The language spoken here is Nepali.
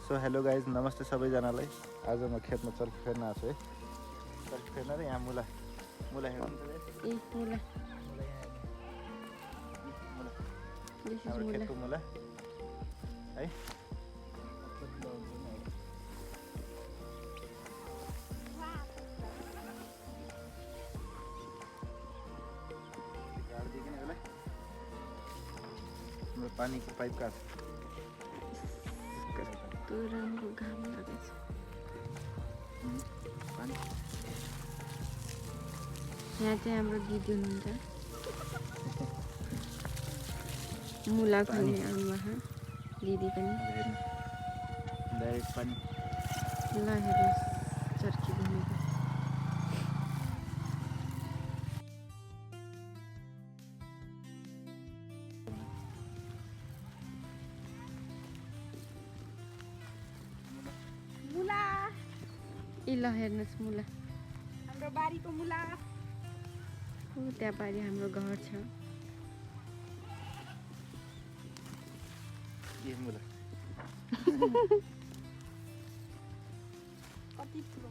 सो हेलो गाइज, नमस्ते सबैजनालाई। आज म खेतमा चर्की फेर्न आएको छु है। चर्की फेर्न र यहाँ मुला हेर्नु मुला हाम्रो खेतको मुला है। हाम्रो पानीको पाइप कहाँ छ? कस्तो राम्रो घाम लागेछ। यहाँ चाहिँ हाम्रो दिदी हुनुहुन्छ, मुला खाने आमा दिदी पनि। डाइरेक्ट पानी ल हेर्नुहोस् चर्की घुमेको। मुला ल हेर्नुहोस् मुला, हाम्रो बारीको मुला। त्यहाँ पारि हाम्रो घर छ। के मुला कति ठुलो